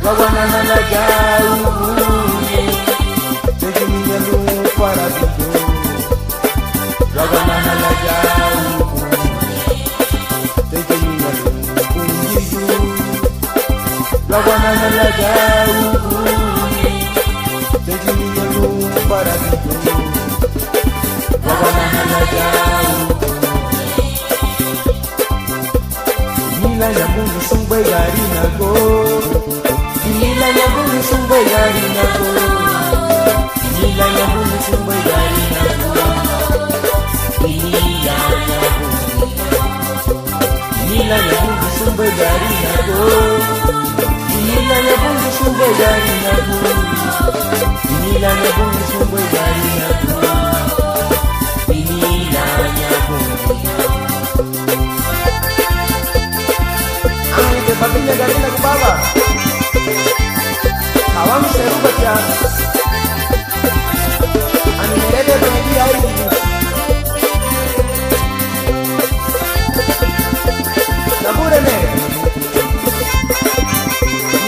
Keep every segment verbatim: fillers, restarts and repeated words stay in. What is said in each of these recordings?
luagu anaha lan ya uguñe, teinki niña lun faradigu. Luagu anaha lan ya uguñe, teinki niña lun Bungiu. Luagu anaha lan ya uguñe, teinki niña lun faradigu. Luagu anaha lan ya uguñe. Biní laña Bungiu sun buga Garinagu. Biní laña Bungiu sun buga Garinagu. Biní laña Bungiu sun buga Garinagu. Biní laña Bungiu. Biní laña Bungiu sun buga Garinagu. Biní laña Bungiu sun buga Garinagu. Biní laña Bungiu sun buga Garinagu. Biní laña Bungiu. Áhite babiña Garinagu baba. Hawamuserubatia. Ani merededuña gia aigi. Nabureme.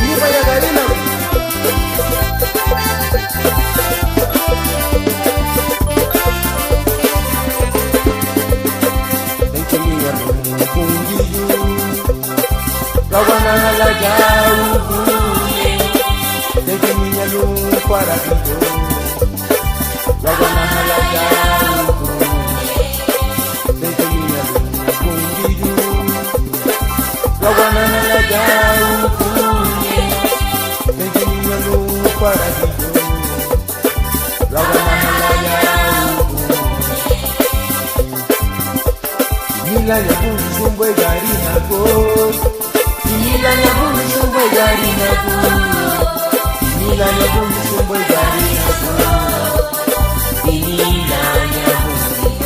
Nibaña Garinagu. Teinki niña lun Bungiu. Luagu anaha lan ya uguñe, teinki niña lun faradigu. Luagu anaha lan ya uguñe, teinki niña lun Bungiu. Luagu anaha lan ya uguñe, teinki niña lun faradigu. Luagu anaha lan ya uguñe. Biní laña Bungiu sun buga Garinagu. Biní laña Bungiu sun buga Garinagu. Biní laña Bungiu sun buga Garinagu. Biní laña Bungiu.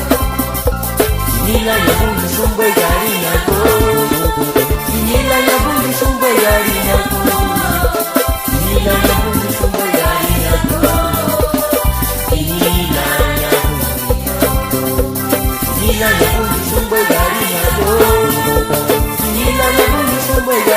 Biní laña Bungiu sun buga Garinagu. Biní laña Bungiu sun buga Garinagu. Biní laña Bungiu sun buga Garinagu. Biní laña Bungiu. Biní laña Bungiu sun buga Garinagu. Biní laña Bungiu sun buga